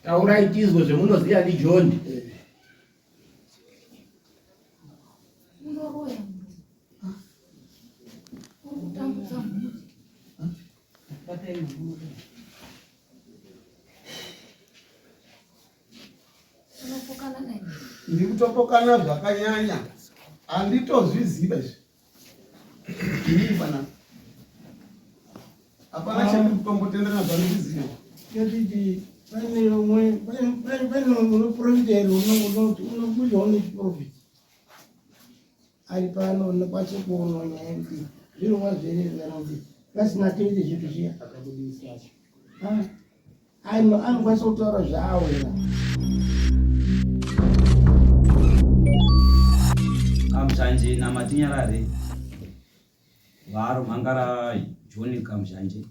Taurai tizwe zvemunoziva ndiJohn. Unoroya munhu. Uri kutambudza mhuri. Unopokana nani? Ndiri kutopokana zvakanyanya, handitozviziva izvi. Inini pana hapana chandiri kutombotenderana zvandiziva. Yatiti pane umwe pane pane unoprofita here unoti unobuda une chiprofita ari pano unokwanisa kuona nyaya yekuti zvirongwa zvere kana kuti pasina toite zvinhu zviya anokwanisa kutaura zvaaona. Kamzhanje naMatinyarare varo mhangara John Kamzhanje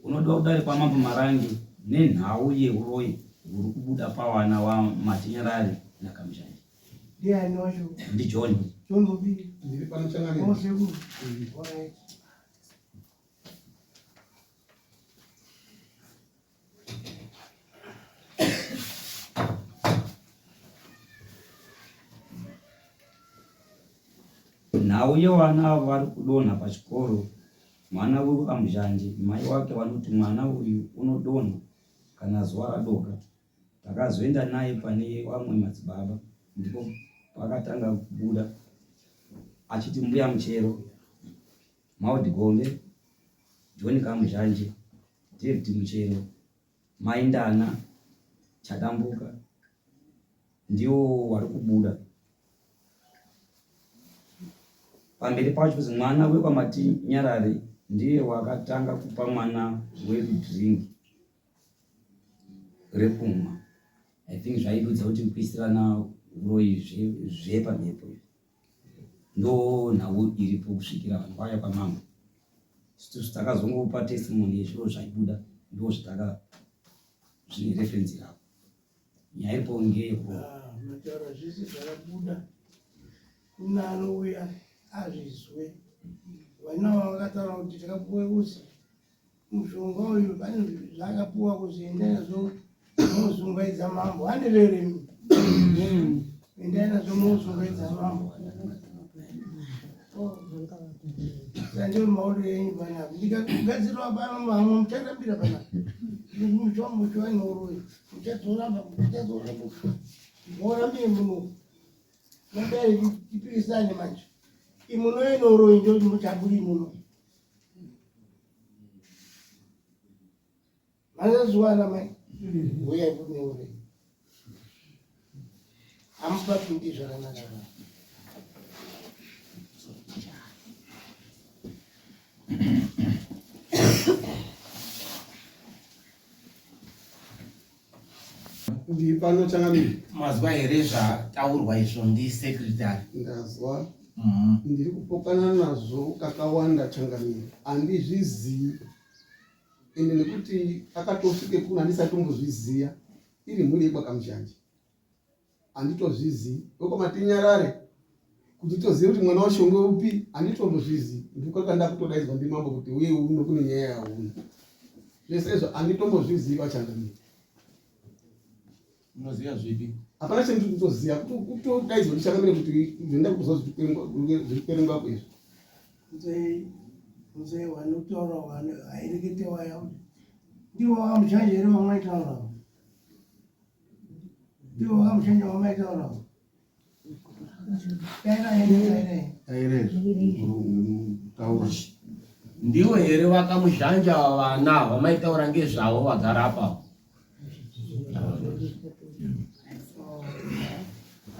unodiwa kudare kwaMambo Marange nenhau yeuroyi huri kubuda pawana waMatinyarare naKamzhanje. Ndiani wacho? NdiJohn. John upi? Ndiri pano changamire. Oh, sekuru. All right. Nhau yevana vari kudonha pachikoro, mwana wekwaMuzhanje, mai wake vanoti mwana uyu unodonha kana zuva radoka. Takazoenda naye pane vamwe madzibaba ndipo pakatanga kubuda achiti mbuya Muchero, Maud Gombe, John Kamuzhanje, David Muchero, Mai Ndana, Chadambuka ndiwo wari kubuda pamberi pacho kuzi mwana wekwaMatinyarare ndiye wakatanga kupa mwana wedu drink rekumwa. I think zvaidudza kuti kuisirana uroyi zvepamhepo izvi. Ndo nhau iripo kusvikira vanhu vauya kwamambo. Isusu takazongopa testimony yezviro zvaibuda ndo zvataka zvine reference irapo. Nyaya iripo ngeyekurohwa. Ah, mataura zvese zvakabuda kuna anouya azvizwe vana vakataura kuti takapuwe usi Mushonga uyu pane zvaakapuwa kuzi endai nazvo mozungaidza mambo handizvo here imi endai nazvo mozungaidza mambo sandiyo maodo enyu panapa ndikagadzirwa pano vamwe mucharambira panapa muchombo choaneuroyi muchazoramba muchazoramba morambire muno mudai tipikisane manje imunoenouroyi ndo muchaburi muno Mazazuwana mai uyai kuneure amupapindi zvakanaka. Ndiri pano changamire. Mazwa here zvataurwa izvo ndisecretary? Ndazwa. Ndiri kupokana nazvo kakawanda changamire. Handizvizii. Ende nekuti akatosvike kuno handisatombozviziya. Iri mhuri yekwaKamuzhanje. Handitozvizii. Wekwamatinyarare kuti tozive kuti mwana waShongwe upi handitombozvizii. Ndiko ndakutodaidzwa ndimambo kuti uye uno kune nyaya yauna. Zvese izvo handitombozvizii vachangamire. Unoziva zvipi? Hapana chandiri kutoziva kutodaidzwa ndichangamire kuti zvenda kuzwa zviri kuverengwa apo izvi. Nzee nzee wanotaura wano airekete waya ndiwo wamushanje here wamaitaura ndiwo wamushanje wamaitaura Ndiwo here vakamuzhanja vana vamaitaura ngezvavo vagara apa?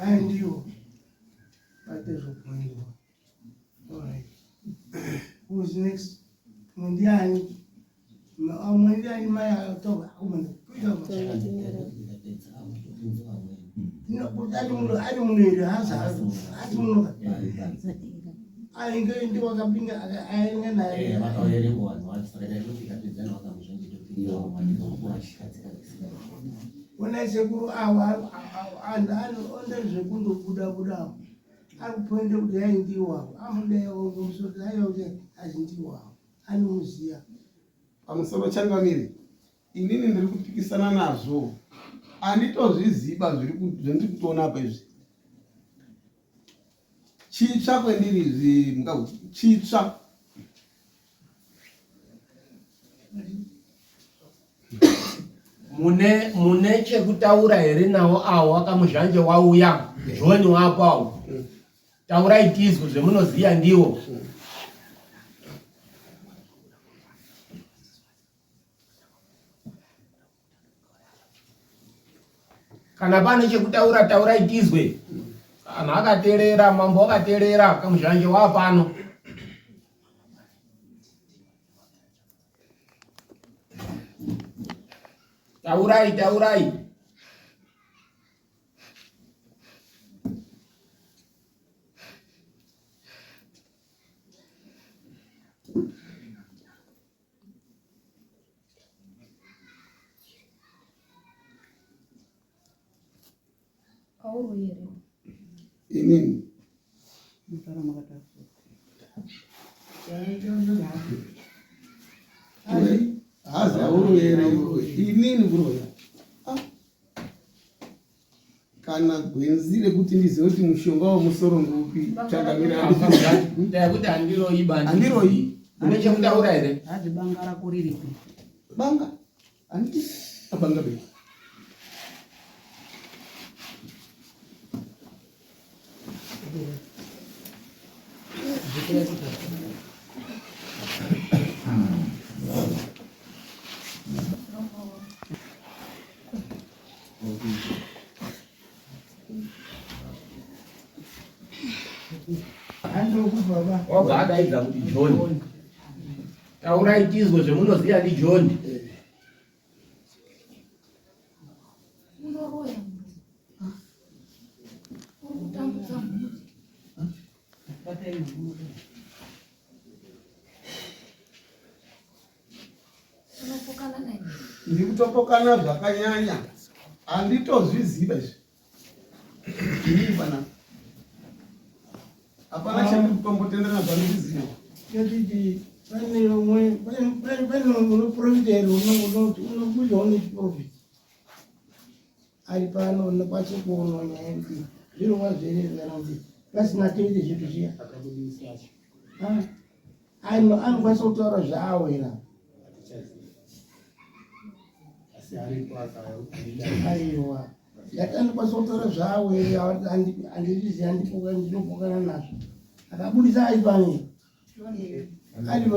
Aya ndiwo paite zvokuendwa. Alright. Who's next? Mundiani? Mundiani mai akatoka kumana. Kuita Ari muno ari muno here hazi hazi hazi muno. Ainge ndi wakapinga ainge naye. Vakaverenga vanhu vacho saka ndainoti ikapedzana vakamuzvanjitopinda Ona sekuru awa anhu anoonda zvekundobuda buda apo. Ari kupoinda kuti yai ndiwo apo. Amudai ongomusoro aiwa kuti azi ndiwo apo. Anomuziya. Pamusoro changamire, inini ndiri kupikisana nazvo. Anditozviziba zvandiri kutoona apa izvi. Chitsva kwendiri izvi muka chitsva. Mune mune chekutaura here nawo awo akamuzhanje wauya John wapo awo. Taurai tizwe zvemunoziya ndiwo. Kana pane chekutaura taurai tizwe. Kana akaterera mambo akaterera kamuzhanje wapano. Taurai taurai. Inini hazi auroyere inini kuroya ah. Kana gwenzi rekuti ndizive kuti mushonga wemusoro ngoupi changamire kuti handiroyi ba handiroyi. Une chekutaura here? Hanzi banga rako riripi? Banga handiti abanga bei Wabva adaidza kuti John. Taurai tizwe zvemunoziva ndi John. Unoroya murume. Uri kutambudza mhuri. Ndiri kutopokana zvakanyanya, handitozviziva izvi. Inini pana hapana chandiri kutombotenderana zvandizviziva. Yatiti pane umwe pane unoprofita here unoti unobuda une chiprofita ari pano unokwanisa kuona nyaya yekuti zvirongwa zvere kana kuti pasina toite zvinhu zviya anokwanisa kutaura zvaawera aiwa ndati anokwanisa kutaura zvaawera handizvizivi andinopokana nazvo akabudisa ari pano aripo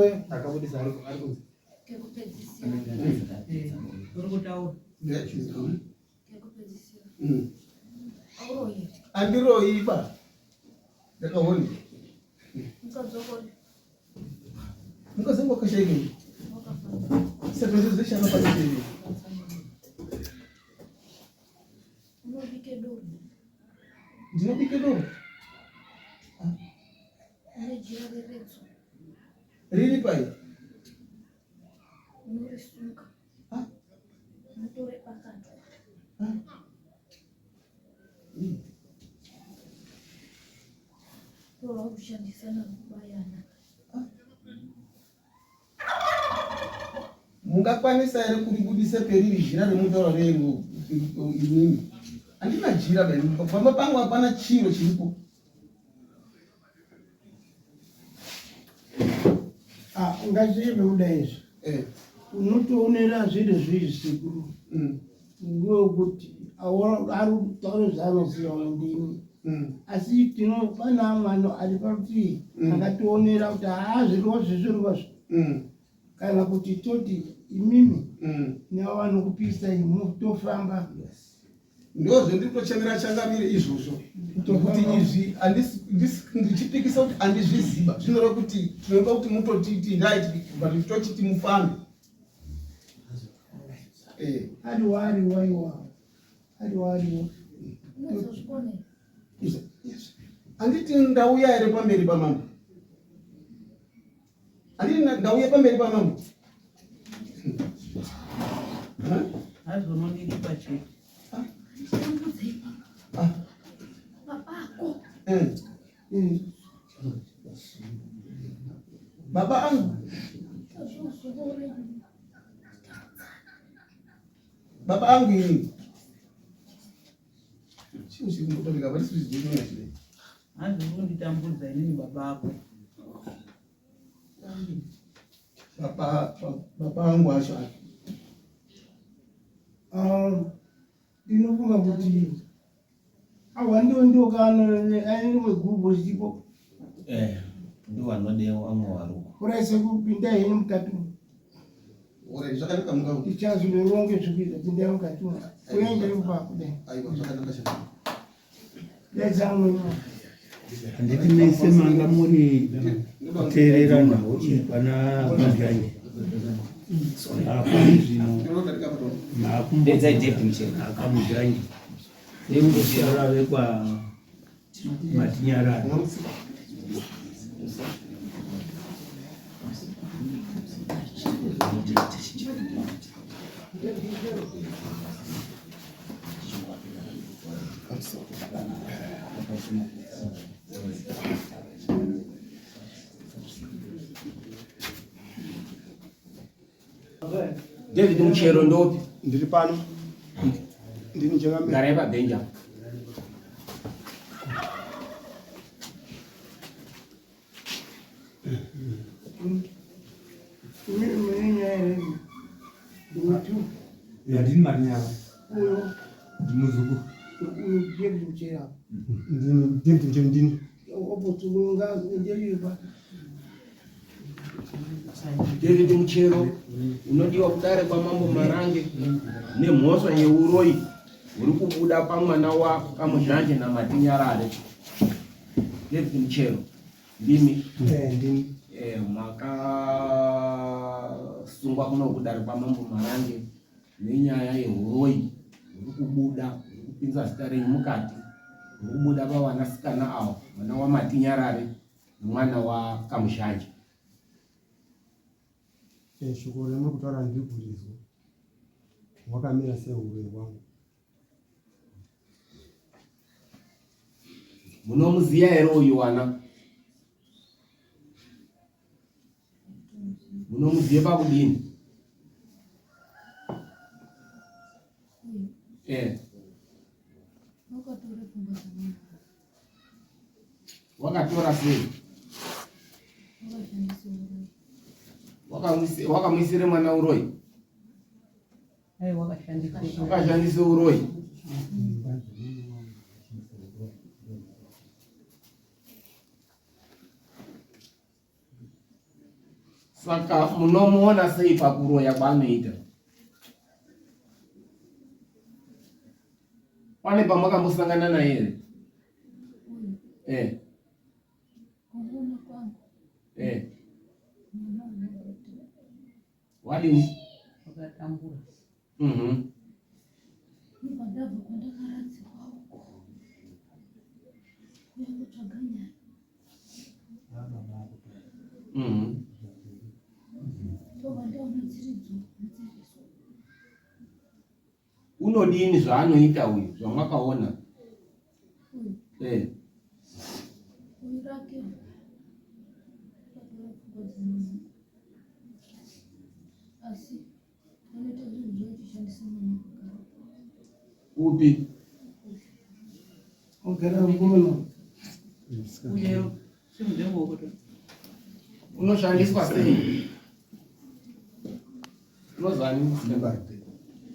Andiroiba ndakaona mukadzi wangu wakashaika saka ndozveshaka pachii ndinobike doro riri pai Unorisunga. Ah. Unotore pakati. Ah. Tora kushandisa nakubayana. Ah. Mungakwanisa here kuribudisa periri jira remutaura renyu inini? Handina jira beni, pamba pangu hapana chiro chiripo. Ah, ungazvive kuda izvi eh. Unotoonera zviri zviri sekuru Ngekuti ari kutaura zvaanoziva ndini asi tino pane amwe ano ari parutivi akationera kuti haa zvirozvi zvirozvi kana kuti toti imimi navo vanokupisa tofamba. Ndozvendiri kutochemera changamire izvozvo kuti izvi ndichipikisa kuti andizviziva zvinoreva kuti tinoda kuti mutotiti right but tochiti mufambe. Eh. Ariwo ariwo aiwa ariwo ariwo. Anditi ndauya here pamberi pamambo? Anditi ndauya pamberi pamambo? Hazvononiripa chete. Babako. Baba angu. Baba angu ini. Chinhu chiri kumbotaurika apa tisizvizivi chii. Hanzi uri kunditambudza inini baba ako. Baba baba vangu acho aya. Ah, ndinofunga kuti awa ndiwo ndiwo kano rimwe gurupu zvichipo. Eh, ndiwo anodewa amwe waruko. Kuraise kupinda henyu mukati umu. Ore zvakanaka mungau. Tichazoronge zvekuita pindai mukati umu. Kuenda kupa kudai. Aiwa zvakanaka chakana. Handiti mese manga muri kuteerera nhau iyi pana Madzvanje. Apani zvino maakumboakamuzhanje nekumusara vekwa Matinyarara. David Muchero ndopi? Ndiri pano. Ndini changamire. Garai pabhenji apo. Ndini Marinyara. Ndimuzukuru. Ndini David Muchero ndini. David Muchero unodiwa kudare kwaMambo Marange nemhosva yeuroyi huri kubuda pamwana waKamuzhanje naMatinyarare. David Muchero ndimi Eh, ndini. eh, makasungwa kuno kudare kwaMambo Marange nenyaya yehuroyi huri kubuda huri kupinza zita renyu mukati huri kubuda pavanasikana ava mwana waMatinyarare nemwana waKamuzhanje. Eh, shoko ramuri kutaura ndiri kurizwa. Hwakamira sei huroyi hwangu? Munomuziya here uyu wana? Munomuziya pakudini? Eh. Wakatora sei? Wakamuisire mwana uroyi? Wakashandisa uroyi. Saka munomuona sei pakuroya kwaanoita? Pane pamakambosangana naye here? Eh. Eh. Wadini? Wakatambura. Mhm. Ndobva ndabva kwandakaradzikwa uko. Kuya kutsvaga nyaya. Mhm. Ndobva ndaona dziri dziriso. Unodini zvaanoita uyu zvamwakaona? Uyu. Eh. Uyu rake. Akatora pfungwa dzemunhu. Asi anoita zvinhu zvaachishandisa mwana kugara. Upi? Ogara mukomana. Uye simudze ruoko to. Unoshandiswa sei? Unozani?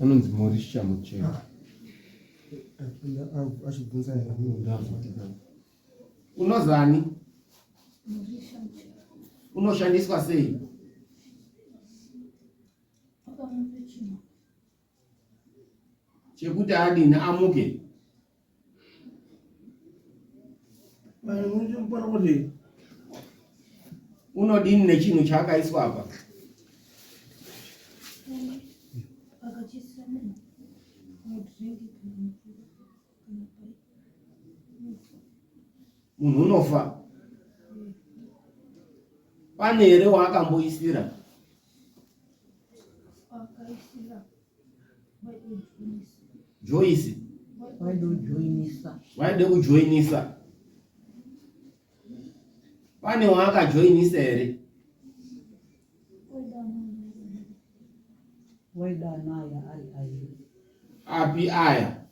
Anonzi Morisha Muchero. Achibvunza here? Unozani? Murisha muchero. Unoshandiswa sei? Akamupa chinhu. Chekuti adini amuke? Vanhu muchipora kuti Unodini nechinhu chaakaiswa apa? Akachiisa mudrink kana mvura kana pai. Munhu unofa. Pane here waakamboisira? Akaisira waidojoinisa. Joyce Waidojoinisa. waide kujoinisa. Pane waakajoinisa here? Waida anaya ari airi. Api aya?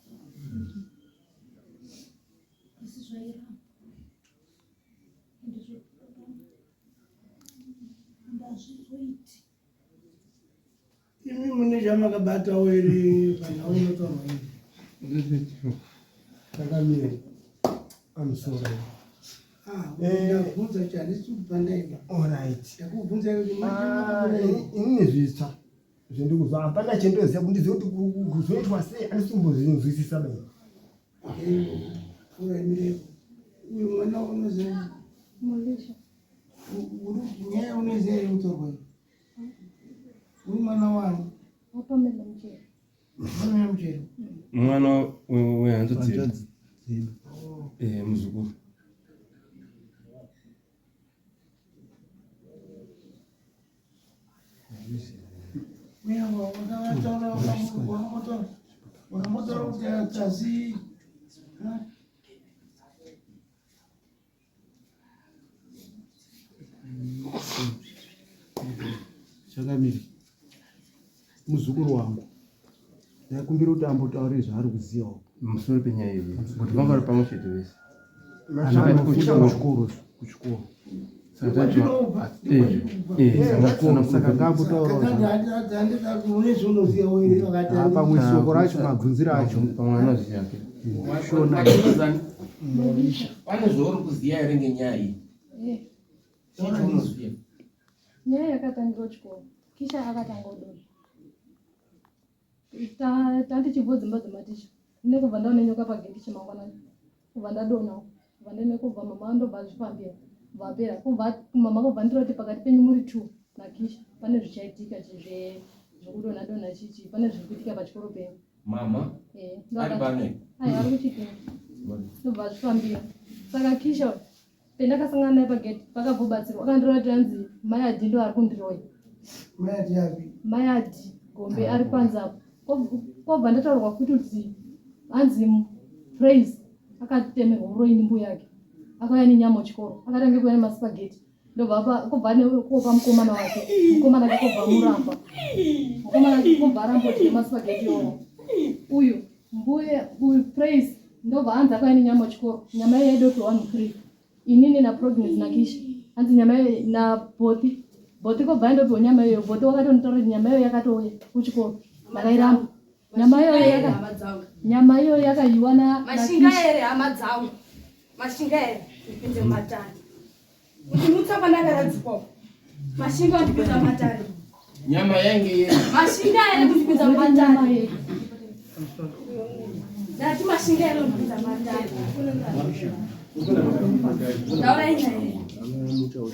Imi mune zvamakabatawo here panhau inotaurwa iyi? Takamira pamusoro. Ah, ndabvunza kuti handisi kubva ndaiba. Alright. Ndakubvunza kuti Ah, inini zvitsva zvendikuzwa hapana chendoziva kuti ndizive kuti kuzoitwa sei handisi kumbozvinzwisisa bai. Uyu mwana unoziva Molisha. Nyaya unoziva here kutorwa iyi? Uri mwana wani? Wapamela muchero. Pamela muchero. Mwana wehanzvadzi dzedu. Eh, muzukuru. Wakambotaura kuti tazi Chakamiri muzukuru wangu ndaikumbira kuti ambotaure zvaari kuzivawo pamusoro penyaya iyi kuti vanga vari pamwe chete vese kuchikoro kuchikoro saka ngaambotaurawo pamwe soko racho mabvunziro acho pamwe anoziva Shona. Pane zvauri kuziva here ngenyaya iyi? Eh. Chii chaunoziva? Nyaya yakatangira chikoro. Kisha akatanga kudonha. Tandichibva dzimba dzematicha. Ine kubva ndaona nyoka pageti chimangwanani. Kubva ndadonhawo. Kubva ndine kubva mama ndobva azvifambira. Kubva apera. Kubva mama kubva ndiroti pakati penyu muri two naKisha. Pane zvichaitika zvekudonha donha chichi. Pane zviri kuitika pachikoro penyu. Mama Eh, ari pano here? Ayi ari kuchipinda. Ndobva azvifambira. Saka Kisha pendakasangana naye pagate pakabvobatsirwa akandiroya kuti anzi mai Adi ndo ari kundiroya. Mai Adi api? Mai Adi Gombe ari panze apo. Kwobva ndataurwa futi kuti hanzi Praise akatemerwa uroyi nembuya yake. Akauya nenyama kuchikoro. Akatange kuuya nemaspaghetti. Ndobva apa kobva kopa mukomana wake. Mukomana wake kobva muramba. Mukomana wake kobva aramba kuti nemaspaghetti iwowo. Uyu mbuya uyu Praise ndobva hanzi akauya nenyama kuchikoro. Nyama iyoyo yaidopiwa vanhu 3. Inini naPrognes naKisha. Hanzi nyama iyoyo naBothi. Bothi kobva yandopiwa nyama iyoyo. Bothi wakatonitaura kuti nyama iyoyo yakatouya kuchikoro. Ndakairamba. Nyama iyoyo yaka nyama iyoyo yakayiwa na Mashinga here hama dzangu. Mashinga here ndipinze mumatare. Kundimutsa pandakaradzikwa uko. Mashinga kundipinza mumatare. Nyama yainge yei. Mashinga here kundipinza mumatare. Ndati mashinga here kundipinza mumatare. Taurai naye.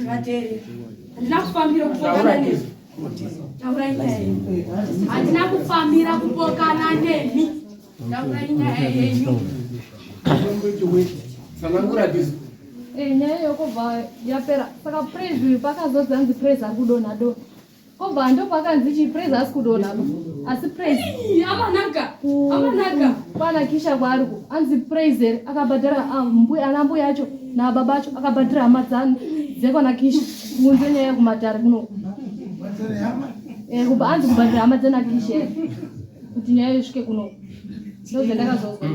Vateerera. Handina kufambira kupokana nemi. Taurai naye. Handina kufambira kupokana nemi. Taurai nyaya yenyu. Tsanangura dizo. Eh, nyaya iyo kobva yapera saka praise uyu pakazonzi hanzi praise ari kudonha donha kobva ndopakanzi chii praise asi kudonha ba asi praise Amanaka. Amanaka. kwana kisha kwaari ku hanzi praise here akabhadhara ah, ana mbuya acho nababa acho akabhadhara hama dzekwana kisha kunze nyaya yekumatare kunoku Eh, hanzi kubhadhara hama dzena kisha here kuti nyaya isvike kunoku ndozvandakazozwa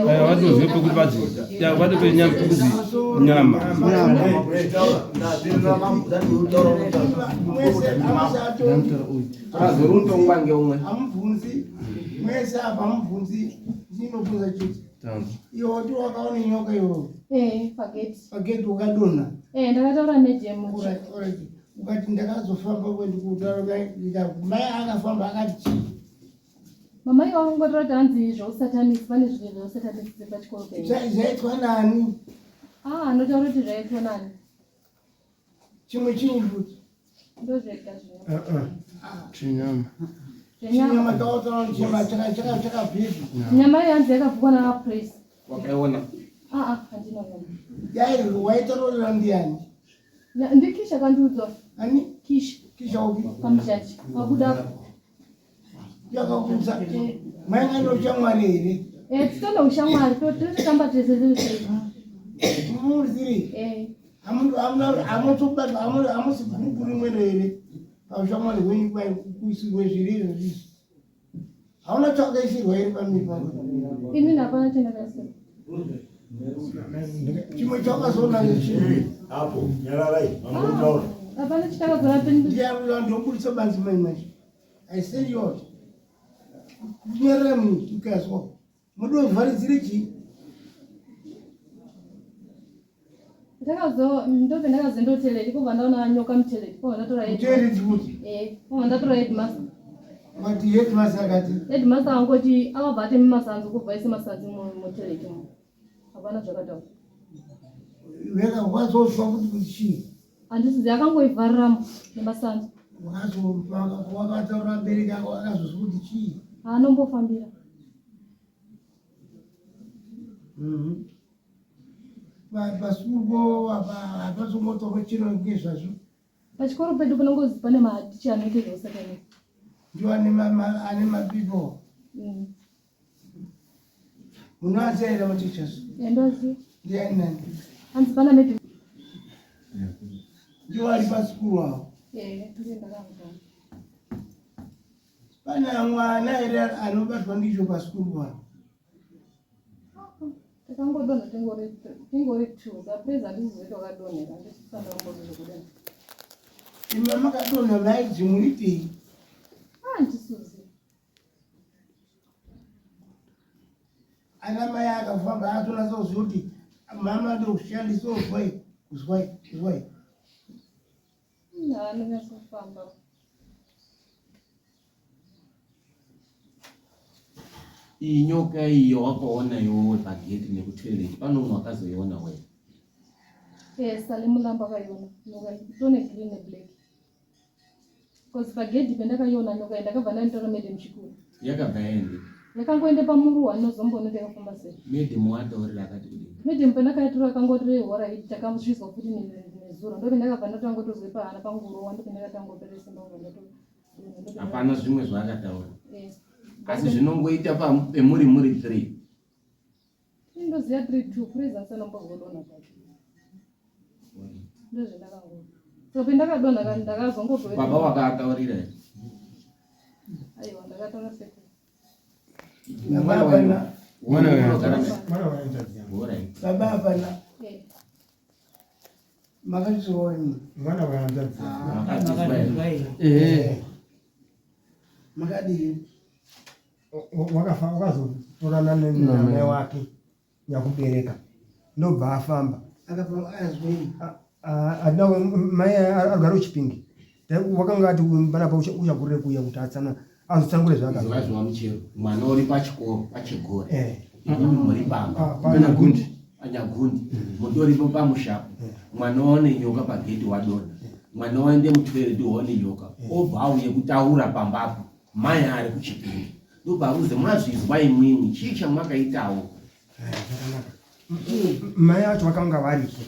Aya vatozive pekuti vadzi ya vatope nyama pekuzi nyama Azorundongwa ngeumwe. Amubvunzi mwese apa amubvunzi ndinobvunza chete. Iwe wati wakaona nyoka iwewe. Eh, pageti. Pageti ukadonha. Eh, ndakataura nejemu. Alright, alright. Ukati ndakazofamba kwendi kutaura mai akafamba akati chii? Mama ivo vangotaura kuti hanzi zveusatanisi pane zvinhu zveusatanisi zviri pachikoro penyu. Zvaitwa nani? Ah, anotaura kuti zvaitwa nani? Chimwe chinyi futi? Ndozvega zvino. Chinyama. Chinyama tautaura kuti chinyama chakabvepi? Nyama iyo hanzi yakabvukwa navapraise. Wakaiona? Ah ah, handina kuona. Yai waitororera ndiani? Ndikisha kandiudzwa. Ani? Kisha. Kisha upi? Pamuchachi. Pabuda. Yakakuudza mainga neushamwari here? Eh, titone ushamwari tototamba tese tiri three. Muri three? Eh. Hamutobatwa hamusi gurupu rimwe here paushamwari hwenyu kuisirwe zviri izvo izvi? Hauna chawakaisirwa here pamiri pako? Inini hapana chandakaisirwa. Chimwe chawakazoona nechii? Apo nyararai mambo taura. Hapana chandakazoona. Ndiani ndoburitsa banzi mai manje. I said yours. Kunyarara mukazwa. Mudovharidzire chii? Ndakazo ndobe ndakazoenda kutoilet kobva ndaona nyoka mutoilet kobva ndatora Mutoilet futi? Eh, kobva ndatora headmaster. Vati headmaster akati? Headmaster angoti akabva atema masanzu kobva aisa masanzu mutoilet umu. Hapana zvakataura. Weka wazozwa kuti kuti chii? Handisizi akangoivhariramo nemasanzu. Wakataura vabereki ako akazozwa kuti chii? Anombofambira. Mhm. Pasukuru hapazongotorwa chiro ngezvazvo. Pachikoro pedu panongozi pane maticha anoita zveusatanist. Ndiwo ane mabibo. Munoaziva here mateachers? Ndoziva. Ndiani nani? Hanzi pana medi. Ndiwo ari pasukuru awo. Eh, ndiye ndakamubvunza. Pana mwana here anobatwa ndizvo pasukuru apo? Takangodonha tingori two zapedza handisizoita wakadonhera handisifanira kumbozozvekudonha. Imi makadonha maidzi muitei? Handisuzi. Ana mai akafamba atonatsa kuziva kuti mama ndokushandisa uzwai uzwai uzwai. Anonyatsofamba. Iyi nyoka iyo wakaona iwewe pagate nekutoilet pane umwe wakazoiona wena? Eh, Sally Mulamba akaiona nyoka itone green neblack. Because pagedhi pendakaiona nyoka iyi ndakabva ndainotora madam Chikuru. Yakabva yaende? Yakangoenda pamuruwa ndinozomboona kuti yakafamba sei. Madam wataurira akati kudii? Madam pendakaitora akangoti horaiti takazvizwa futi nezuro ndopendakabva ndatangotozwe pahana pangurowa ndopendakatangopere simba kubva ndato Hapana zvimwe zvaakataura. Eh. Asi zvinongoita pemuri muri 3. Ndoziva 3 2 praise asanombozodonha zvake. Ndozvendakangona. So pendakadonha ka ndakazongoto Baba wakataurira here? Aiwa ndakataura sekuru. Baba hapana. Mwana unogara naye. Mwana wahanzvadzi yangu. Alright. Baba hapana. Eh. Makazvizoona imi. Mwana wehanzvadzi yangu. Makazvizwa here? Ehe. Makadii? Wakafa wakazotorana namai wake nyakubereka ndobva afamba. Akabva azwei? Adina mai agara kuChipinge. Wakanga ati panapa uchakurire kuuya kuti atsana azotsanangure zvaakazwa. Zvaziwa muchero mwana uri pachikoro pachigore. Eh. Imimi muri pamba. Panyagundi. Panyagundi. Mutoripo pamushapo. Mwana waone nyoka pagate wadonha. Mwana waende mutoilet waone nyoka. Obva auye kutaura pambapo. Mai ari kuChipinge. Ndobva mwazvizwa imwimwi chii chamwakaitawo? Zvakanaka. Mai acho vakanga varipo.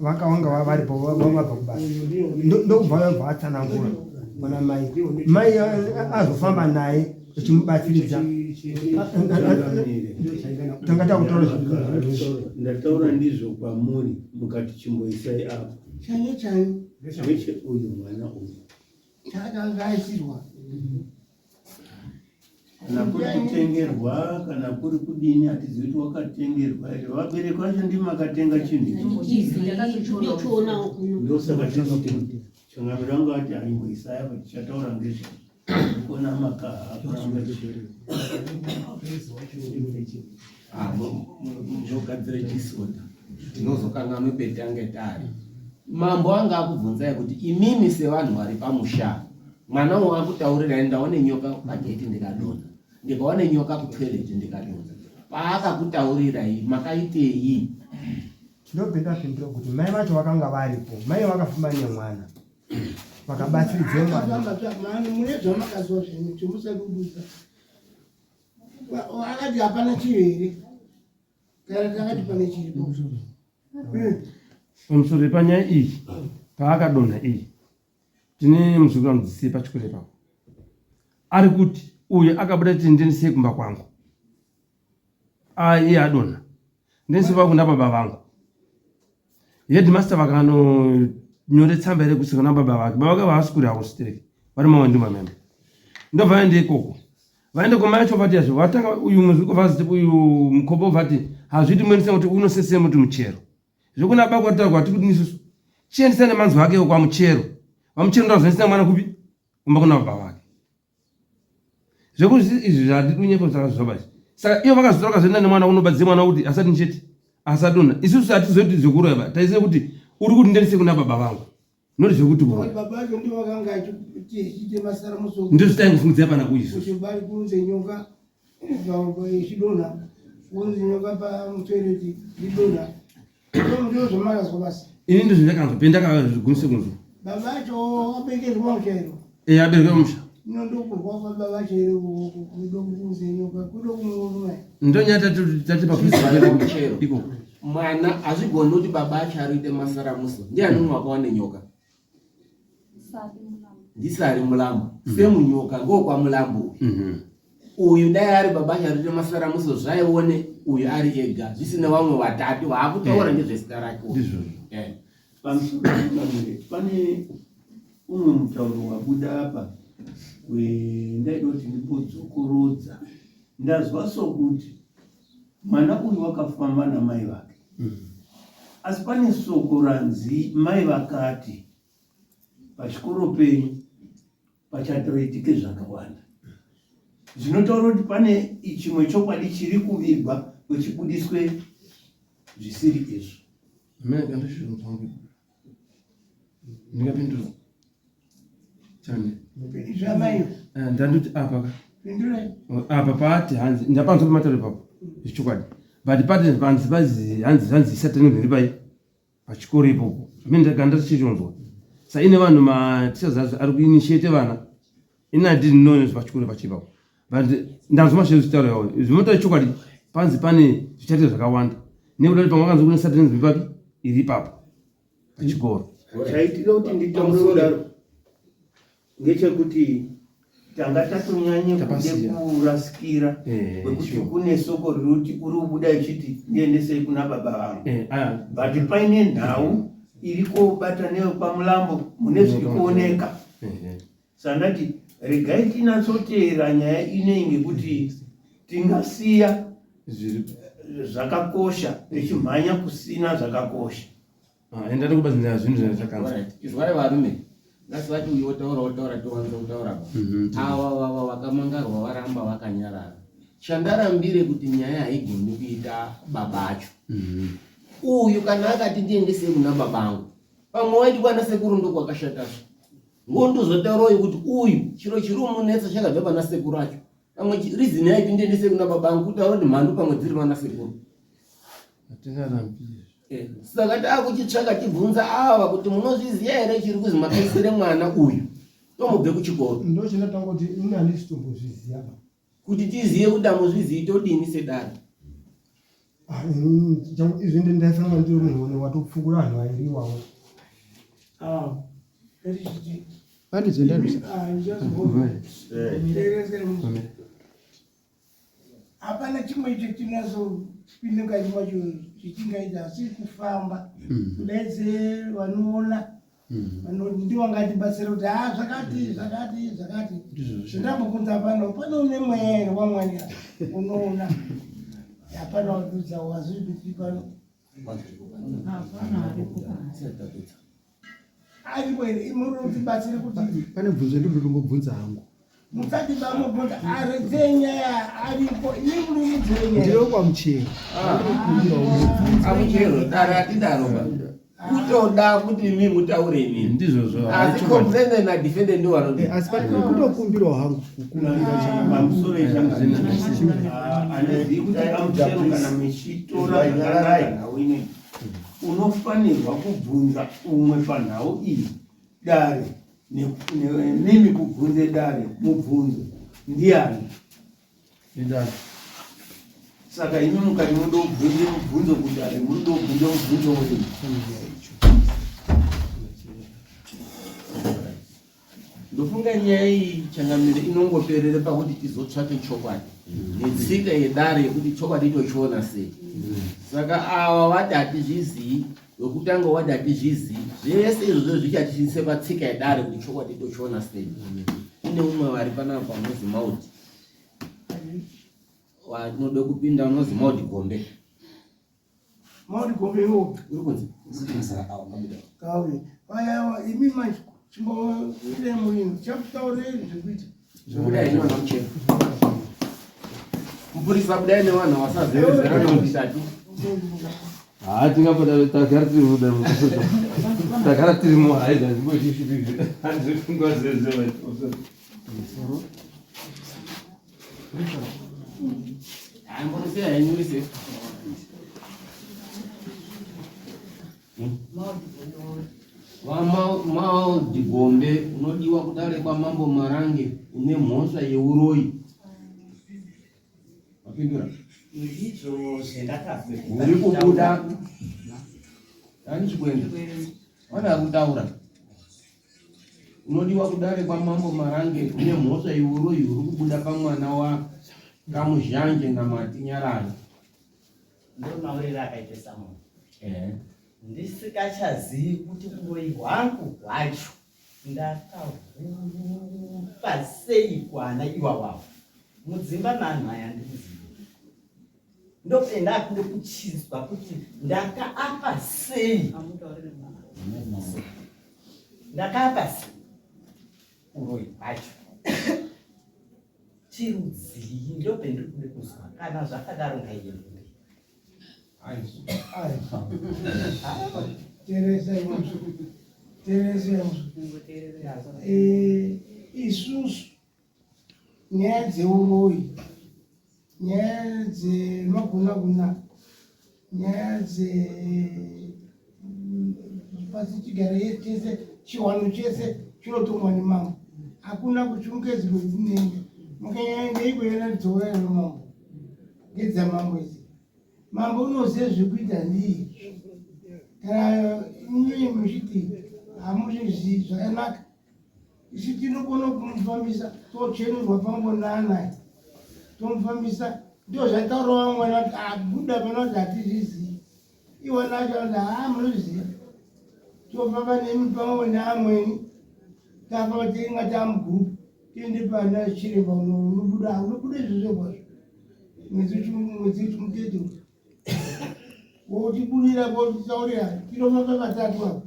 Vakanga varipo vabva kubasa. Ndokubva vabva vatsanangura mwana mai. Mai azofamba naye achimubatsiridza. Tanga takutaura Ndataura ndizvo kwamuri mukati chimboisai apo. Chanye chanye. Weche uyu mwana uyu. Chaakanga aisirwa. Kana kuri kutengerwa kana kuri kudini hatizivi kuti wakatengerwa here. Vabereki vacho ndimi makatenga chinhu ichi. Ndosaka tinoti changamire wangu ati aimboisai apa tichataura ngezve kuona makaha akuramba chii. Munogadzira disorder tinozokanganwe petange tari. Mambo anga akubvunzai kuti imimi sevanhu vari pamusha mwana uwo akutaurirai ndaone nyoka pageti ndikadonha ndikaone nyoka kutoilet ndikadonha paakakutaurirai makaitei? Ndobva ndapindura kuti mai vacho vakanga varipo mai vakafamba nemwana vakabatsiridza mwana. Mune zvamakazwa zvenyu chimusati Akati hapana chiro here? Kana takati pane chiripo. Pamusoro panyaya iyi paakadonha iyi tine muzukuru anodzidzisei pachikoro ipapo ari kuti uyu akabuda kuti ndendisei kumba kwangu iye adonha ndendisei kuna baba vangu headmaster vakanonyore tsamba here kusvika kuna baba vake baba vake havasi kure havo stereki vari mawanduma memo ndobva vaende ikoko vaende komai acho vati yazvo vatanga uyu muzukuru vaziti uyu mukobo vati hazviti muendese kuti unosese muti muchero zvekuna baba kwataurwa hatikuti isusu chiendesa nemanzwi ake kwamuchero vamuchero ndovazoendesa mwana kupi kumba kuna baba vake. Zvekuti izvi zvandidunyepo zvakazviva basi. Saka iyo vakazotora kazoenda nemwana kunobadzira mwana kuti asati nchete asadonha. Isusu hatizoiti zvekuroya ba. Taiziva kuti uri kuti ndendise kuna baba vangu. Not zvekuti uroya. Baba vacho ndivo vakanga achiite masaramuso. Ndizvo taingofungidzira pana kuyi isusu. Kuti bari kunze nyoka ichidonha. Kunze nyoka pamutoireti idonha. Ini ndizvo ndakanzwa pendakazvigumisa kunzwa. Baba vacho vabekerwa musha iro. Eh, abekerwa musha. Ino ndokurwa baba vacho iro kudo kunze nyoka kudo kumuruma. Ndonya tati tati pakuisa iko. Mwana hazvigoni kuti baba acho arite masaramuso. Ndiani umwe wakawana nyoka? Ndisari mulambo. Mm. Semunyoka ngokwa mulambo uyu. Mm -hmm. Uyu dai ari baba Charite masaramuso zvaione uyu ari ega zvisina vamwe vatatu vaakutaura eh. nezvezita rake. Ndizvozvo. Eh. Pamusoro pamire pane umwe mutauro wabuda apa wendaida kuti ndimbodzokorodza ndazwa sokuti mwana uyu wakafamba namai vake mm. Asi pane soko ranzi mai vakati pachikoro penyu pachatoitike zvakawanda zvinotaura kuti pane chimwe chokwadi chiri kuvigwa kuchibudiswe zvisiri izvo. Ndingapindura chani eh, ndandoti apa ka apa paati hanzi ndapanzwa pamatauro ipapo zvechokwadi but pati panzi pazi hanzi zvanzi isatani mhiri pai pachikoro ipopo mene ndagara ndatichichonzwa sa ine vanhu mateachers acho ari kuinitiate vana ini i didn't know nezvepachikoro pacho ipapo but ndanzwa mashoko zvichitaura iwayo zvinotaura chokwadi panzi pane zvichaita zvakawanda nekuda kuti pamwe vakanzwa kune satanism ipapi iri ipapo pachikoro chaitika kuti nditaure kudaro ngechekuti tanga tatonyanye kude kurasikira eh, kwekuti kune soko rinoti uri kubuda ichiti ndiendesei kuna baba vangu eh, ah. but paine nhau iri kobata newekwamulambo mune zviri kuoneka eh, sandati regai tinatsoteera nyaya inei ngekuti tingasiya zvakakosha tichimhanya kusina zvakakosha Ah, enda ndikubatsira zvinhu zvatakanzwa. Izwai varume. Ngasivati uyu otaura otaura towanza kutaura pa. Mhm. Ava vava vakamangarwa varamba vakanyarara. Chandarambire kuti nyaya haigoni kuita baba acho. Mhm. Uyu kana akati ndiendesei kuna baba angu. Pamwe waiti kwana sekuru ndokwakashata. Ngondozotaurawo kuti uyu chiro chiri kumunetsa chakabva pana sekuru acho. Pamwe reason yaiti ndiendesei kuna baba angu kutaura kuti mhandu pamwe dziri pana sekuru. Hatingarambire. Eh, saka taakuchitsvaka tibvunza ava kuti munozviziva here chiri kuzi makaisire mwana uyu tomubve kuchikoro ndochindatanga kuti ini handisi tombozviziva ba kuti tizive kuti amuzvizivi todini sedare ah, izvi ndi ndaifanira ndiri munhu one watopfukura vanhu vairi iwawo ah, pane zvendazvisa ah, hapana chimwe icho chinazopinda mukati macho chichingaita asi kufamba hmm. kudaidze vanoona hmm. ndiwo angatibatsira kuti ha ah, zvakati zvakati zvakati zvindambobvunza pano pano une mweya here wamwari unoona hapana wadudza wazvibiti pano aripo here murutibatsire kuti pane bvunzo ndinotombobvunza hangu musati bamubvunza aredzei nyaya aripo imi muri mudzei nyaya ndiro kwamuchero ah. amuchero dare atidaro ba kutoda kuti imi mutaure imi ndizvozvo asi complainer na defendant ndo vanodi eh, asi pane kutokumbirawo hangu kukumbira pamusoro anizivi kuti amuchero kana muchitora zvakanaka nhau inei unofanirwa kubvunza umwe panhau iyi dare nemi kubvunze dare mubvunzo ndiani ndani saka imi mukati munoda kubvunze mubvunzo kudare munoda kubvunza mubvunzo wenyu Ndofunga nyaya iyi changamire inongoperere pakuti tizotsvake chokwadi netsika yedare yekuti chokwadi tochiona sei. Saka ava vati hatizvizii, wekutanga wati hatizvizii, zvese izvozvo zvichatisvitse patsika yedare kuti chokwadi tochiona sei. Kune umwe vari panapa unozi Maudi wanoda kupinda unozi Maudi Gombe. Mauri gombe iwo. Uri kunzi. Kauye. Vaya imi manje chimboire muino. Chakutaurei zvekuita. Zvobuda henyu vana muchena. Mupurisa budai nevanhu vasazevezera nomutatu. Haa tingapota tagara tiri muda tagara tiri mu hayi zvazimbozvisvipizvi handifunga zeze Hayi henyu rise. VaMadigombe unodiwa kudare kwaMambo Marange une mhosva yeuroyi. Wapindura? Ndizvo zvendakazwa. Uri kubuda. Ani chikwenda? Wana kutaura. Unodiwa kudare kwaMambo Marange une mhosva yeuroyi uri kubuda pamwana wa Kamuzhanje naMatinyarare. Ndomauriro akaita samunhu ndisikachazivi kuti uroyi hwangu hwacho ndakahupa sei kwana iwawawo mudzimba manhu aya ndikuzivi ndopenda akude kuchizwa kuti ndakaapa sei ndakaapa sei uroyi hwacho chirudzii ndopendiri kude kuzwa kana zvakadaro ngaiende mberi. Eh, isusu nyaya dzeuroyi nyaya dzemagunaguna nyaya dze pasi chigare chese chiwano chese chinotongwa nemambo hakuna kuchungezi kwekunenge mukanyaenda ikoyona dzouya nemambo ngedzamambo idzi mambo unoziva zvekuita ndii kana imimi muchiti hamuzvizii zvakanaka Isu tinokona kumufambisa tochenurwa pangonana tomufambisa ndozvataura vamwe vanoti abuda ah, pano kuti hatizvizii iwona acho vanoti haa ah, munozviziva tofamba nemi pamwe neamweni tafamba tinga tamugurupu tiende pana chiremba unobuda unobuda izvozvo kwazvo mwedzi mwedzi chimutete wotibudira wotitaurira tinofamba vatatu ava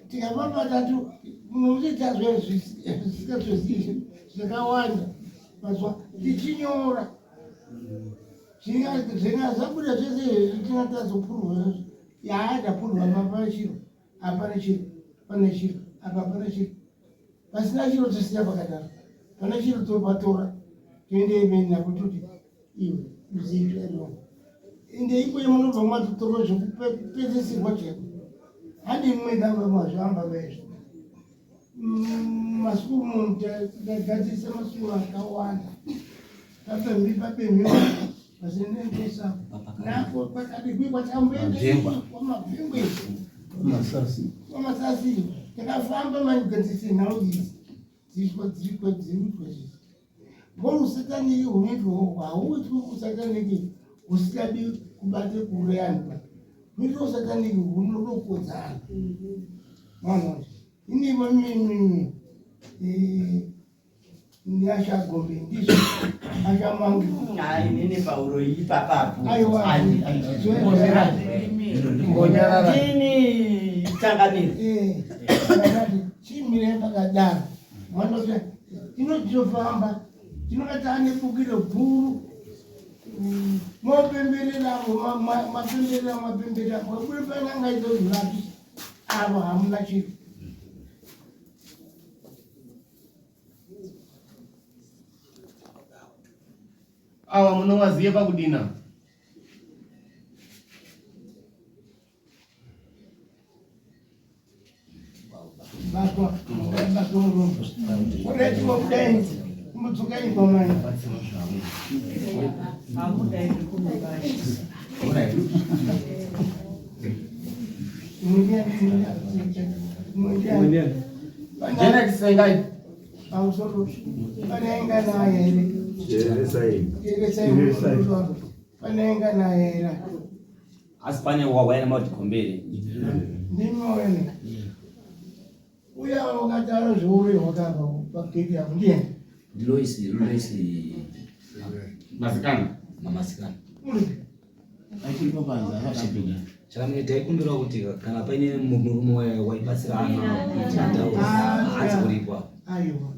tikafamba tatu munoita zvisikatozii zvakawanda mazuva tichinyora zvinga zvabuda zvese izvi tinga tazopurwa zvazvo yaa tapurwa apa chiro apa nechiro pane chiro apa pane chiro pasina chiro tosiya pakadaro pane chiro topatora toende imeni napo toti iwe uziitwa iroo ende ikweyo munobva mwatotorwa zvekupedzisirwa chaiko handi imwe ndamba mazvamba vaizvo mm, masukuru munhu tagadzirisa masukuru akawanda papembi papemhiwa pasinendesa nako pakadikwi kwatamboenda kwamabvingwe kwamasasi takafamba manigadzirisa nhau idzi dzirikwa dzirikwa dzirikwa izvi Mbori usataniki hunoitwa uhu hauitwi usataniki husikadi kubate kuuraya anhu ba hunoitwa usataniki hunoropodza anhu maona ini mimi eh, ndiasha gombe ndizvo asha mangi inini pauro ipapapo aiwa ini changamire eh, chimire pakadaro mwanoti Tinotofamba tinonga taane bukiro guru mm, mopemberera mapemberera mapemberera mwabude pan'anga idzozvirapisa avo hamuna chiro awa munowaziye pakudina Janet Sengai. Pamusoro pane naye here? Pane naye here? Asi pane wawaya nemaudikombere. Ndimi wene. Uya wakataura zveuri wakabva pagate apo ndiye. Ndiloisi, Loisi. Masikana. Mamasikana. Uri. Achiripo panze akapinda. Chakamire taikumbirawo kuti kana paine murume waibatsira ana kuti ataure haasi kuripo. Aiwa.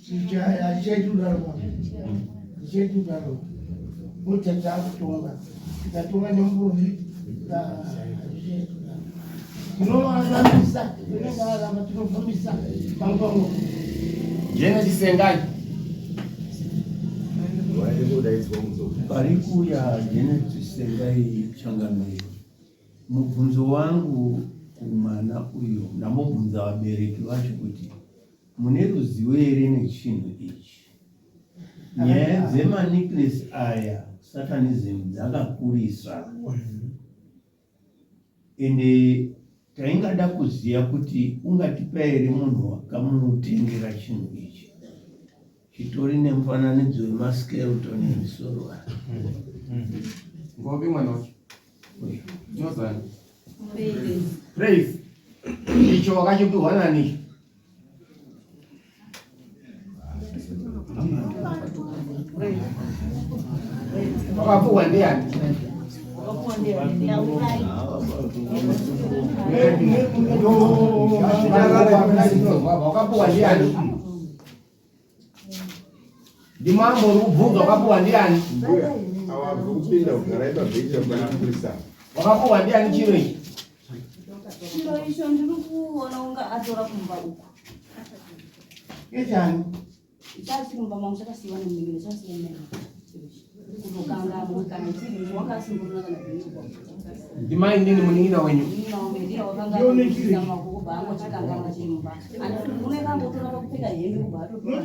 Hachichaiti kudaro baba, hachichaiti kudaro. Motadza kutonga, tikatonga nemurume hachichaiti kudaro. Tinovarambisa, tinenge varamba, tinobvumisa pamwe. Jene Chisengai. Pari kuuya Janet Chisengai Changamire. Mubvunzo wangu kumwana uyu ndambobvunza vabereki vacho kuti mune ruzivo here nechinhu ichi? Nyaya dzemanicklace aya satanism dzakakurisa ende taingada kuziva kuti ungatipa here munhu wakamutengera chinhu ichi chitori nemufananidzo wemaskeleton emisoro aya. Ngopi mwana wacho? Tinozani. Praise. Icho wakachipihwa nani? Wakapuwa ndiani? Wakapuwa ndiani? Ndimambo uri kubvunza wakapuwa ndiani? Mbuya, awa kupinda kugara ipabhenji apo panapurisa. Wakapuwa ndiani chiro ichi? Chiro icho ndiri kuona unga atora kumba uko. Ngechani? Chasiri mumba mangu chakasiiwa nemunin'ina chakasiiwa nemunin'ina. Chiro ichi. Kutokanganwa kana chiri icho wanga asimborina kana kunyikwa. Ndimai ndini munin'ina wenyu. Munin'ina wangu ndiye wakanga achiisa maoko kubva angochikanganwa chiri mumba. Unenge ambotora pakupfeka hembe kubva atotora.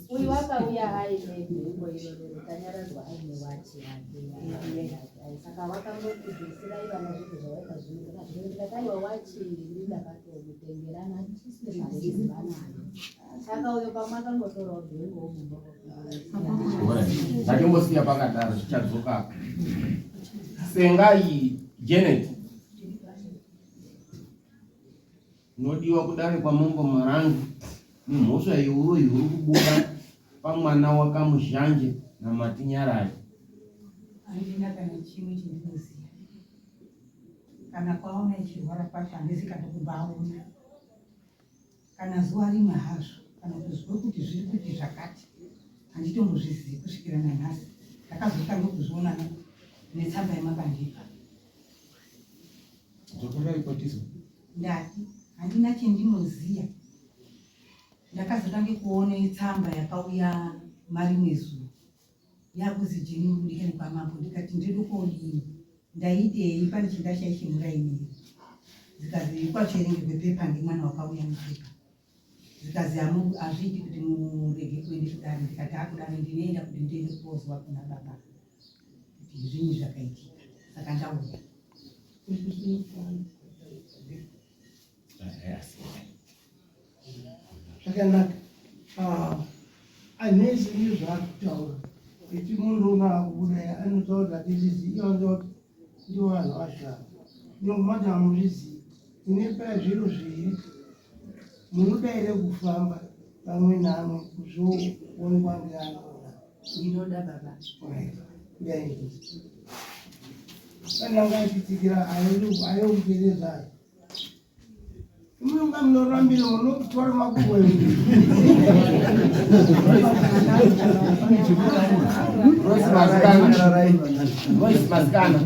Uyu akauya aine nhengo iroro tanyaradzwa aine wachi yake saka vakangoti bvisirai vana zvinhu zvavaita zvinhu zvino ndikati aiwa wachi ini ndakatomutengerana handisisivanayo saka uyo pamwe akangotorawo bhengo mumba. Ngatimbosiya pakadaro zvichadzoka. Sengai Janet. Unodiwa kudare kwaMambo Marange nemhosva yeuroyi huri kubuda pamwana waKamuzhanje naMatinyarare. Handina kana chimwe chendinoziva, kana kwaona ichirwara kwacho handizi kana kumbaona kana zuva rimwe hazvo, kana kuzwa kuti zviri kuti zvakati handitombozvizivi kusvikira nanhasi. Ndakazotanga kuzviona netsamba yemakandipa. Ndati handina chendinoziya. Ndakazotange kuona tsamba yakauya marimwe zuva yakuzi jeni mudikani kwamambo, ndikati ndiri kodini, ndaitei, pane chendashaishe muraini here? Zikazi kwacherengegwe pepa ndimwana wakauya nepepa, zikazi hazviiti kuti murege kuende kudare. Ndikati akudare ndinoenda kuti ndiende kozwa kuna baba kuti zvinyi zvakaitika, saka ndauya. Zvakanaka. Anesi nezvaakutaura iti munhu unaakubuda anotaura kuti hatizvizivi, anotaura kuti ndivo vanhu vacho ava nongomati hamuzvizivi. Tine paya zviro zviri munoda here kufamba pamwe namwe kuzvoonekwa ngeanoona? Ndinoda baba. Pane anga achitsikira ayokuterezai munonga munorambira munotora makuwe. Rose Mazikana. Rose Mazikana.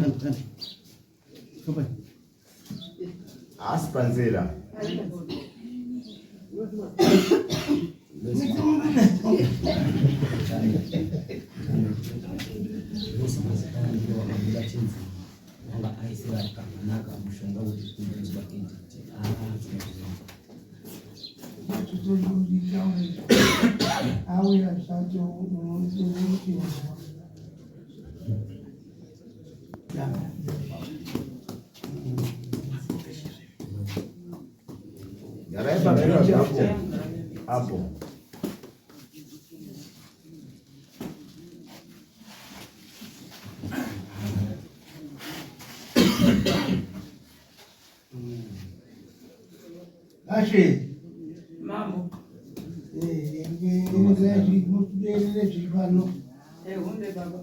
Haasi panzira. Wanga aisira kamanaka mushonga kuti kubvunzwa entity. Auya zvacho unotinzwa. Garai pabhenji apo. Apo. Ashe. Mambo. Zviri pano. Ehunde baba.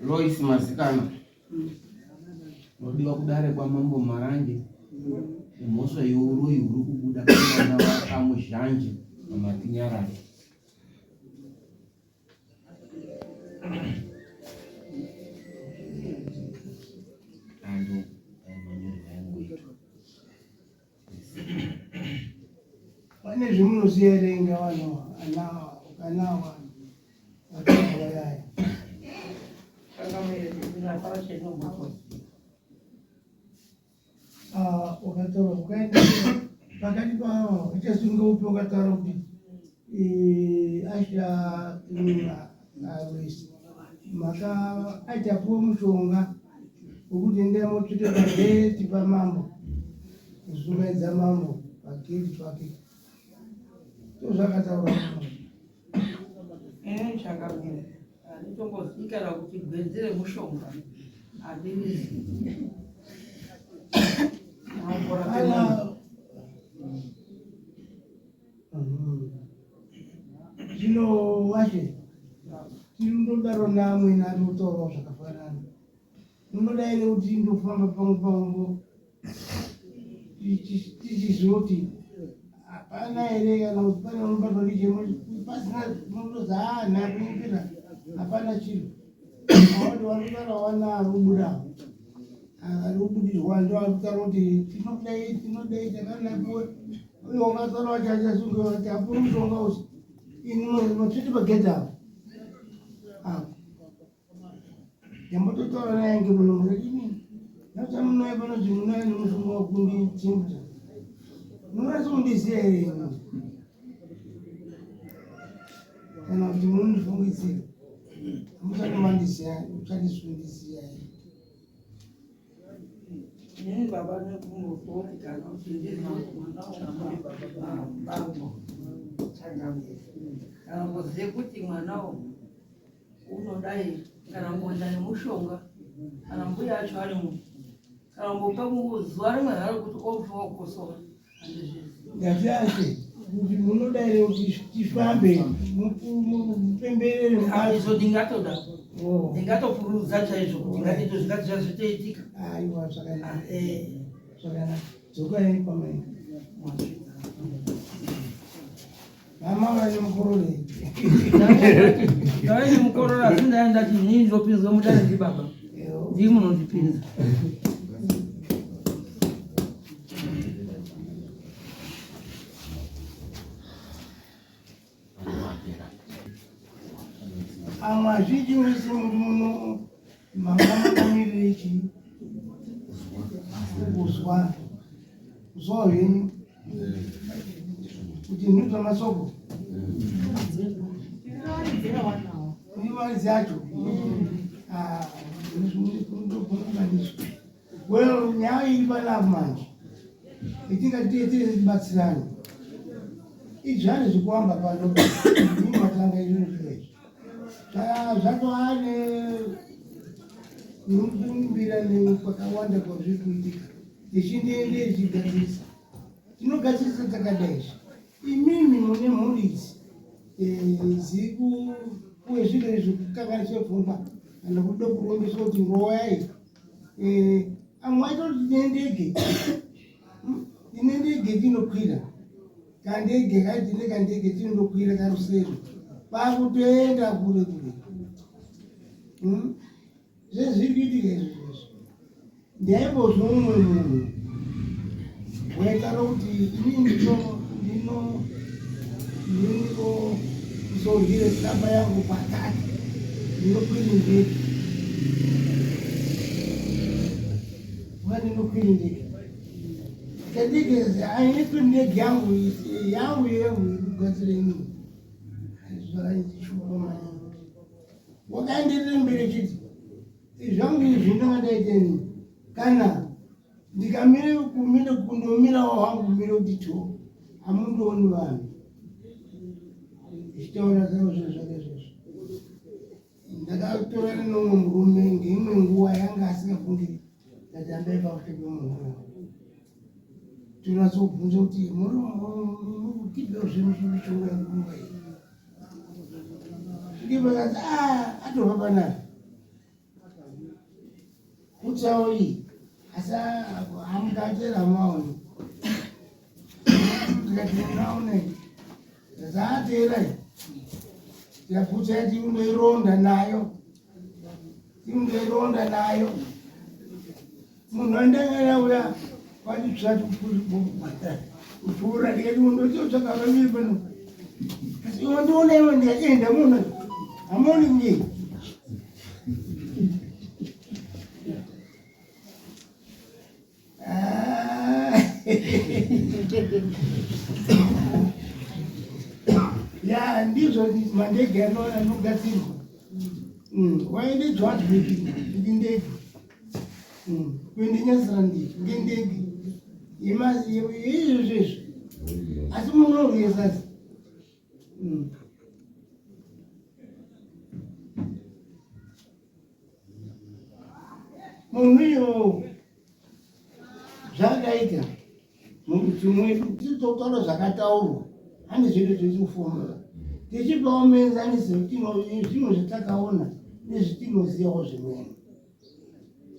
Lois Mazikana. Tinodiwa kudare kwaMambo Marange nemhosva yeuroyi huri kubuda pamwana waKamuzhanje paMatinyarare. Ando manyorerwo ayangoitwa. Pane zvemunoziva here inga vanhu ana vanhu vataura yaya? Ah, wakataura ukaenda pakati pavo uchasunga upi wakataura kuti eh, asha arwesi maka achapuwa mushonga wekuti endai motsvete pageti pamambo kuzungaidza mambo pageti pake ndozvakataura mambo. Eh, chakamira handitombozivi kana kuti gwenzi remushonga handirizivi. Kana Zvino washe tinodaro naamwene ari kutaurawo zvakafanana. Munoda here kuti ndofamba pamwe pamwe tichiziva kuti hapana here kana kuti pane unobatwa ndichemo pasina munotozi haa nakunyepera hapana chiro. Awati vanodaro hawana ari kubudawo. Ari kubudirwa ndo ari kutaura kuti tinodai tinodai takanakuwe uyo wakataura wacho achasunga kuti apo mushonga usi ini matsvete pagedhi apo apo ndambototaura naye ngemuno munodini nasa munouya panonzi munouya nemushonga wakundichimbudza munonatsa kundiziva here ini kana kuti munondifungidzira musati mandiziva musati here Inini baba nekumbokuti kana kuti ndiri mwana wabambo changamire kana kuzive kuti mwana uyu unodai kana kuenda nemushonga kana mbuya acho ari munhu kana kumbopa zuva rimwe haro kuti ofa wokosora Ndati ase kuti munoda here kuti tifambe mupemberere izvo ndingatoda oh. ndingatopurudza chaizvo kuti ngatito zvikati zvazvitoitika aiwa zvakanaka ah, eh. zvakanaka dzokai pamaina mama vane mukororo ndave nemukororo asi ndaya ndati inini ndopinzwa mudare ndibaba ndii munondipinza Amwe azhinji mese muri muno manga makamirire chii? Kuzwa. Kuzwa henyu. Kuti nhudzwa masoko. Ivaridzi acho. Ah, ndozvinokubaniswa. Well, nyaya iri panapa manje itingati tese tibatsirane izvani zvikuamba pano matanga izvo zviro izvi zvatova nekumbira kwakawanda kwazviri kuitika tichindiende ichigadzirisa tinogadzirisa takadai izvi imimi mune mhuri idzi eh, dziri kupuwe zviro izvi kukanganiswe pfungwa kana kuda kurombeswa kuti royai Eh, amwe aitoti tine ndege tine ndege tinokwira kandege kai tine kandege tinondokwira karusero kwakutoenda kure kure hmm? Zvezviri kuitika izvo zveshe ndaimbozwa mumwe munhu waitaura kuti ini ndino ndino ndinozorwire tsamba yangu pakati ndinokwira ndege wandinokwira ndege kandege ainikwira ndege yangu yangu yangu ikugadzira inini zvakandishupa maningi wakaenderera mberi chiti zvangu izvi ndanga ndaita ini kana ndikamire kumire kundomirawo hangu kumire kuti to hamundioni vanhu ichitaura zavo zvo zvake zvozvo ndakatorana neumwe murume ngeimwe nguva yanga asingafungiri ndati ambai pakuti pemunhu uyo tinatsobvunza kuti muri kutipewo zvemishonga yekunguva iyi ndibakati ah, atova panapa kutsawo iyi Asi amugatera maoni. Ndikati unaone. Zaateera. Yaputsa yati unoironda nayo. Unoironda nayo. Munhu andangana uya kwanditsvati kupfuura ndikati undotsvaka vaviri pano. Asi iwe ndiona iwe ndikati enda munhu. Hamuoni ngei. Ya ndizvo mandege anogadzirwa waende Johannesburg ndege kuende Nyazaland ngendege izvozvo izvo asi munorwesa Munhu iyo zvakaita murudzi mwedu titotaura zvakataurwa handi zvedu zviri kufomera tichipawo muenzaniso zvimwe zvatakaona nezvatinozivawo zvimweni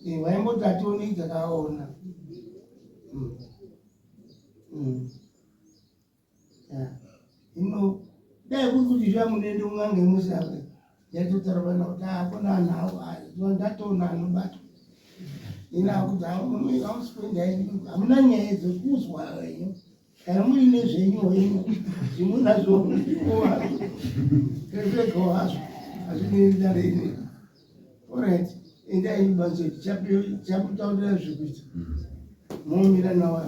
eh, vaimboti hationi takaona mm. mm. Hino dai kuri kuti zviya munoenda kun'anga yemusave yaitotaura vana kuti hakuna anhu avo ndatoona anobatwa ina akuti hausi kuenda hamuna nyaya dzekuzwa henyu kana muine zvenyu henyu zvimunazvo hazvo revegawo hazvo hazvinei dare ini orit endai banze tichakutaurira zvekuita momira nawo.